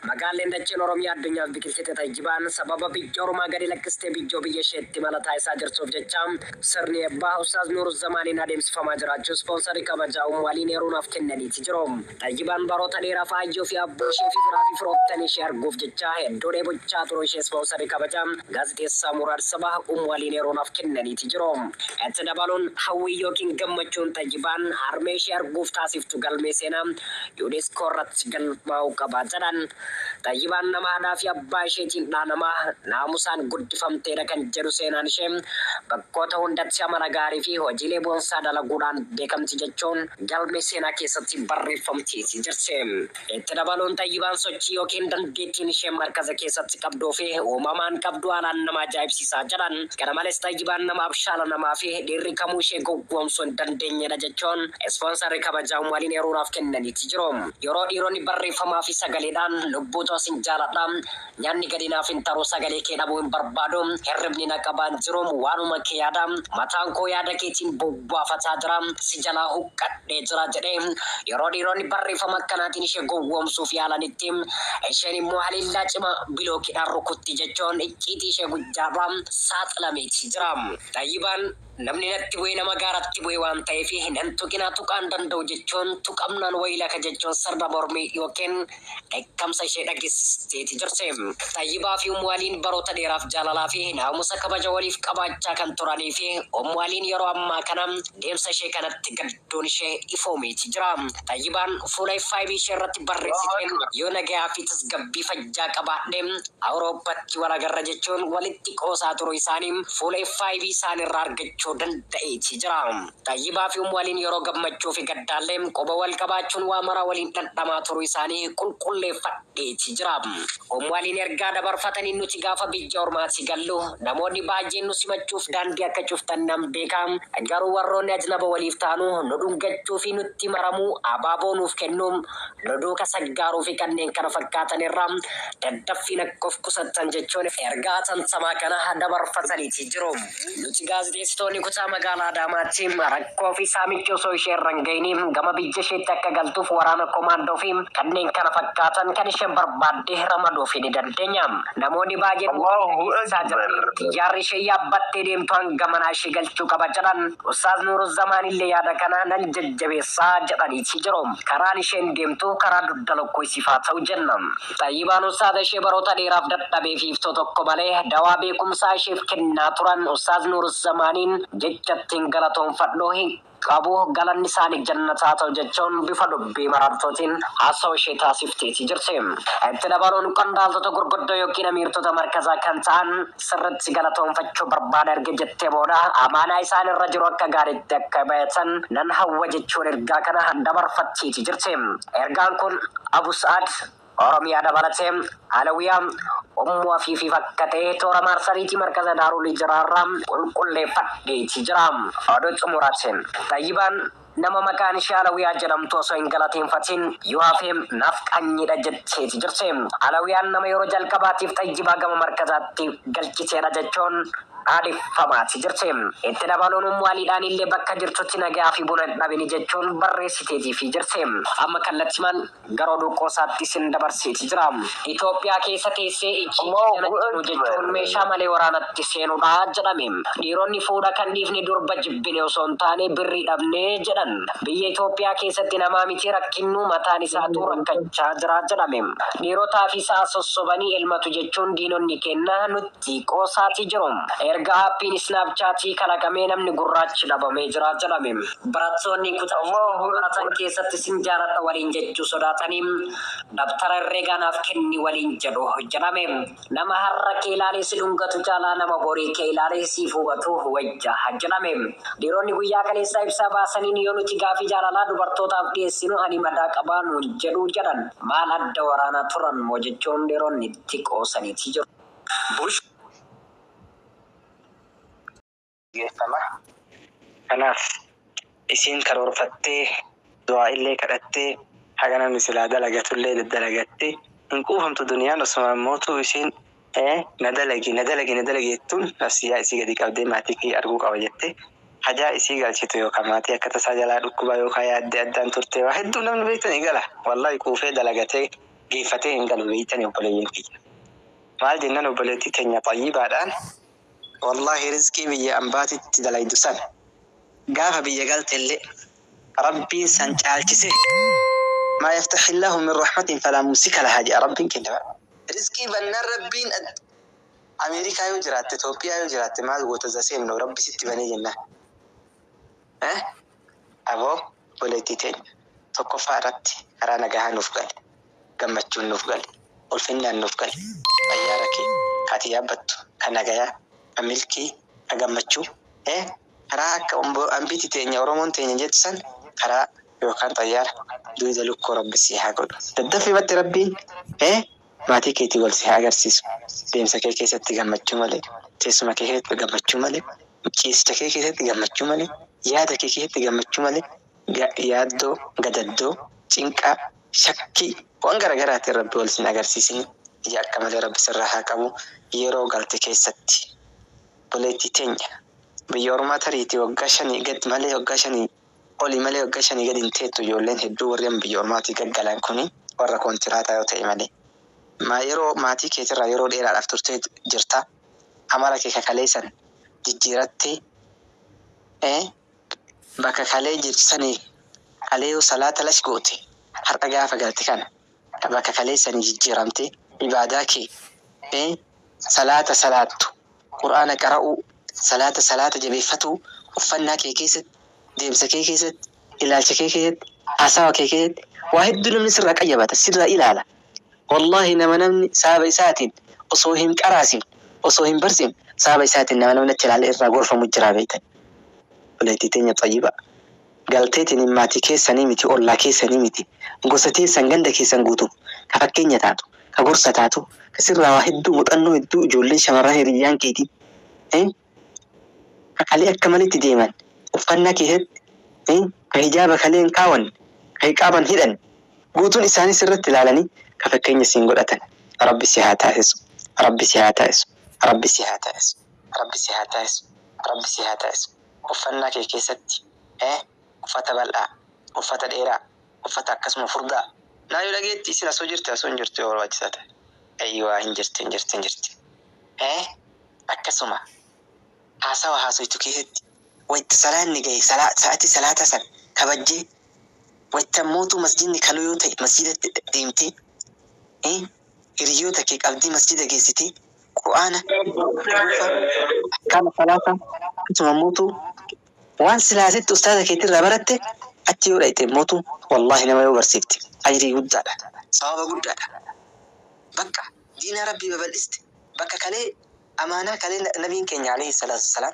Magaalleen dacheen Oromiyaa addunyaaf biqilchite Xayyibaan sababa biyya ormaa gadi lakkistee biyyoo biyya isheetti mala taasisaa jirtuuf jecha sirni eebbaa Ustaaz Nuuruzzamaaniin adeemsifamaa jiraachuu ispoonsarri kabajaa Ummu Aliin eeruu naaf kennaniiti jiru. Xayyibaan baroota dheeraaf aayyoo fi abboo ishee fi firaa fi firoottan ishee arguuf jecha hedduu dheebochaa turuu ishee ispoonsarri kabajaa gaazexeessaa Muraad Sabah Ummu Aliin eeruu naaf kennaniiti jiru. Itti dabaluun hawwii yookiin gammachuun Xayyibaan harmee ishee arguuf taasiftu galmee seenaa UNESCO irratti galmaa'uu qaba jedhan. Xayyibaan nama haadhaa fi abbaa isheetiin dhaanamaa naamusaan guddifamteedha kan jedhu seenaan ishee, bakkoota hundatti amala gaarii fi hojiilee boonsaa dalaguudhaan beekamti jechuun galmee seenaa keessatti barreeffamteeti jirti. Itti dabaluun Xayyibaan sochii yookiin dandeettiin isheen markaza keessatti qabduu fi uumamaan qabdu haalaan nama ajaa'ibsiisa jedhan. Kana malees Xayyibaan nama abshaala namaa fi dhiirri kamuu ishee gowwoomsuu hin dandeenyedha jechuun ispoonsarri kabajaa Ummu Aliin eeruudhaaf kennaniiti jiru. Yeroo dhiironni barreeffamaa fi sagaleedhaan lubbuu too sin jaaladha, nyaanni gadi naaf hin taru, sagalee kee dhabuu hin barbaadu, hirribni na qabaa hin jiru, waanuma kee yaada, mataan koo yaada keetiin bowwaafataa jira, si jalaa huqqadhee jira jedhee yeroo dhiironni barreeffama akkanaatiin ishee gowwoomsuuf yaalanitti isheen immoo haleellaa cimaa bilookiidhaan rukutti jechuun icciitii ishee guyyaarraa saaxilameeti jira. Xayyibaan Namni natti bu'e nama gaaratti bu'e waan ta'eef nan tuqinaa tuqaan danda'u jechuun tuqamnaan waylaka jechuun sirna mormii yookiin dheekkamsa ishee dhageessisteeti jirti. Xayyibaa fi Ummu Aliin baroota dheeraaf jaalalaa fi naamusa kabaja waliif qabaachaa kan turanii fi Ummu Aliin yeroo ammaa kana deemsa ishee kanatti gadduun ishee ifoomeeti jira. Xayyibaan fuula FIB ishee irratti barreessiteen yoo nagayaa fi tasgabbii fayyaa qabaadhe Awurooppatti wal agarra jechuun walitti qoosaa turuu isaanii fuula FIB isaaniirraa argachuu danda'eeti jira. Xayyibaa fi Ummu Aliin yeroo gammachuu fi gaddaallee quba wal qabaachuun waa maraa waliin dhandhamaa turuu isaanii qulqulleeffadheeti jira. Ummu Aliin ergaa dabarfataniin nuti gaafa biyya ormaatii gallu namoonni baay'een nu simachuuf daandii akka cuftan nan beeka. Garuu warroonni ajnaba waliif taanu nu dhungachuu fi nutti maramuu, abaaboo nuuf kennuu, nu duuka saggaaruu fi kanneen kana fakkaatan irraa daddaffiin akka of qusattan jechuun ergaa hatantamaa kana dabarfataniiti jiru. Nuti gaazexeessitoonni kutaa magaalaa Adaamaatti rakkoo fi saamichi osoo ishee irra hin gahini gama biyya isheetti akka galtuuf waraana komaandoo fi kanneen kana fakkaatan kan isheen barbaadde ramaduufii ni dandeenya. Namoonni baay'een Allahu isaa Akbar. jiraniin xiyyaarri ishee yaabbattee deemtu hanga manaa ishee galchuu qaba jedhan. Ustaaz Nuuruzzamaan illee yaada kana nan jajjabeessa jedhaniiti jiru. Karaan isheen deemtu karaa dugda lokkoo isiif haa ta'u jenna. Xayyibaan ustaaza ishee baroota dheeraaf dadhabee fi iftoo tokko malee dawaa beekumsaa isheef kennaa turan Ustaaz Nuuruzzamaaniin jecha ittiin galatoomfadhu hin qabu galanni isaanii jannata haa ta'u jechuun bifa dubbii marartootiin haasawa ishee taasifteeti jirti. Itti dabaluun qondaaltota gurguddoo yookiin amiirtota markazaa kan ta'an sirritti galatoomfachuu barbaada erga jettee booda amaanaa isaan irra jiru akka gaariitti akka bayatan nan hawwa jechuun ergaa kana dabarfatteeti jirti. Ergaan kun Abu Sa'ad Oromiyaa dabalatee Alawiyaa, Ummu Afiifiif akka ta'e toora maarsariitii Markaza Daarul Hijraa irraa qulqulleeffadheeti jira. Oduu xumuraatiin Xayyibaan nama maqaan ishee Alawiyaa jedhamtu osoo hin galateeffatiin yoo hafe naaf qaanyiidha jetteeti jirti. Alawiyaan nama yeroo jalqabaatiif Xayyibaa gama markazaatti galchiteedha jechuun dhaadheffamaati jirti. Itti dabaluun Ummu Aliidhaan illee bakka jirtutti nagayaa fi buna hin dhabini jechuun barreessiteetiifii jirti. Amma kallattimaan gara oduu qoosaatti isin dabarseeti jira. Itoophiyaa keessa teessee icciitii Allahu janajjanuu jechuun Akbar. meeshaa malee waraanatti seenuudha jedhame. Dhiironni fuudha kan dhiifne durba jibbine osoo hin taane birrii dhabne jedhan. Biyya Itoophiyaa keessatti namaa miti rakkinnuu mataan isaatuu rakkachaa jira jedhame. Dhiirotaa fi sa'a sossobanii elmatu jechuun diinonni keenna nutti qoosaatii jiru. Erga aappiin Isnaapchaatii kalaqamee namni gurraachi dhabamee jira jedhame. Barattoonni kutaa Allahu baratan Akbar. keessatti sin jaaladha waliin jechuu sodaatanii dabtara herreegaa naaf kenni waliin jedhu jedhame. Nama har'a kee ilaalee si dhungatu caalaa nama borii kee ilaalee siif hubatu wayya jedhame. Dhiironni guyyaa kaleessaa ibsa baasaniin yoo nuti gaafii jaalalaa dubartootaaf dhiyeessinu ani madaa qabaa nuun jedhu jedhan. Maal adda waraanaa turan moo jechuun dhiironni itti qoosaniiti jiru. Bush geeffama. Kanaaf isiin karoorfattee du'aa illee kadhattee haga namni silaa dalagatullee daddalagattee hin quufamtu duniyaan osuma mootuu isiin na dalagi na dalagi na dalagi jettuun nafsiyyaa isii gadi qabdee maatii kee arguu qaba jettee hajaa isii galchitu yookaan maatii akka tasaa jalaa dhukkubaa yookaan yaaddee addaan turtee waa hedduu namni beektanii gala wallahi quufee dalagatee Geeffatee hin galu beeytani obboleeyyan kiyya. Maal jennaan obboleettii teenya xayyibaadhaan wallaahi rizqii biyya ambaatitti dalaydu san gaafa biyya galtellee Rabbiin san caalchise maa yaftahillaahu min rahmatin falaa mumsika lahaa jedha Rabbiin keenya. Rizqii bannaan Rabbiin Ameerikaa yoo jiraatte Itoophiyaa yoo jiraatte maal goota zaseemno Rabbi sitti banee jennaan. Eh? Aboo obboleettii teenya tokkoffaa irratti karaa nagahaa nuuf gali. Gammachuun nuuf gali. Ulfinnaan nuuf gali. Xayyaara kee ka ati yaabbattu ka nagayaa, ka milkii, ka gammachuu eh? Karaa akka ambiiti teenya Oromoon teenya jettu san karaa yookaan xayyaara duyda lukkoo Rabbi sii haa godhu. Daddaffimatti Rabbiin eh? Maatii keetii wal si haa agarsiisu. Deemsa kee keessatti gammachuu malee, teessuma kee keessatti gammachuu malee, ciisicha kee keessatti gammachuu malee, yaada kee keessatti gammachuu malee, yaaddoo, gadaddoo, cinqaa, shakkii waan garagaraatiin Rabbi wal sin agarsiisini. Ija akka malee Rabbi sirraa haa qabu yeroo galte keessatti. Obboleettii teenya biyya ormaa tariitii waggaa shanii gad malee waggaa shanii olii malee waggaa shanii gad hin teettu ijoolleen hedduu warri amma biyya ormaatii gaggalan kuni warra koontiraataa yoo ta'e malee. Maa yeroo maatii keetirraa yeroo dheeraadhaaf turtee jirta. Amala kee kakalee san jijjiirattee bakka kalee jirtu sanii kalee yoo salaata lash goote har'a gaafa galte kana bakka kalee sanii jijjiiramtee ibaadaa kee salaata salaattu qur'aana qara'uu salaata salaata jabeeffatuu uffannaa kee keessatti deemsa kee keessatti ilaalcha kee keessatti haasawa kee keessatti waa hedduu namni sirraa qayyabata sirraa ilaala. Wallaahi nama namni sababa isaatiin osoo hin qaraasin osoo hin barsiin sababa isaatiin nama namni achi ilaale irraa gorfamu jira beektan. Obboleettii teenya xayyiba galteetiin maatii keessanii miti ollaa keessanii miti gosa teessan ganda keessan guutuu ka fakkeenya taatu ka gorsa taatu ka sirraa waa hedduu muuxannoo hedduu ijoolleen shamarran hiriyyaan keetii ka kalee akka malitti deeman uffannaa keessatti ka hijaaba kalee hin kaawan ka hiqaaban hidhan guutuun isaanii sirratti ilaalanii ka fakkeenya siin godhatan. Rabbi si haa taasisu. Rabbi si haa taasisu. Rabbi si haa taasisu. Rabbi si haa taasisu. Rabbi si haa taasisu. Uffannaa kee keessatti uffata bal'aa, uffata dheeraa, uffata akkasuma furdaa. Naa yoo dhageetti isin asoo jirti asoo hin jirtu yoo barbaachisaa ta'e. Ayyuwaa hin jirti hin jirti hin jirti. Akkasuma haasawa haasoytu keessatti wayita salaanni gahe sa'atii salaata san kabajjee wayita mootuu masjidni kaluu yoo ta'e masjidatti deemtee hiriyoota kee qabdii masjida geessitee qur'aana hurufa ahkaama salaataa akkasuma mootuu waan silaasitti ustaaza keetirraa baratte achi yoo dhayxe mootuu wallaahi nama yoo barsiifte ajrii guddaadha. Sababa guddaadha. Bakka diinaa Rabbii babal'iste bakka kalee amaanaa kalee nabiin keenya alayhi salaatu wassalaam.